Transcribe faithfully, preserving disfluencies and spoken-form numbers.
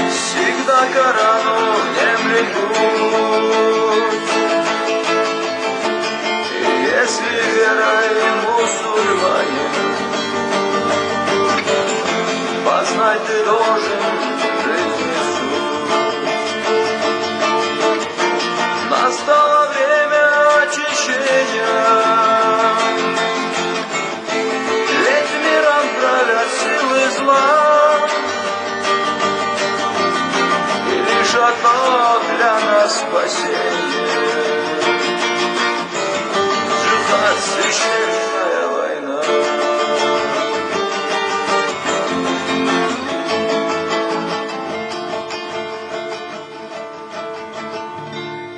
Всегда Корану внемлет путь. И если верой мусульманин, познать ты должен жизни суть. Настало время очищения. Ведь миром правят силы зла. И лишь одно для нас спасение.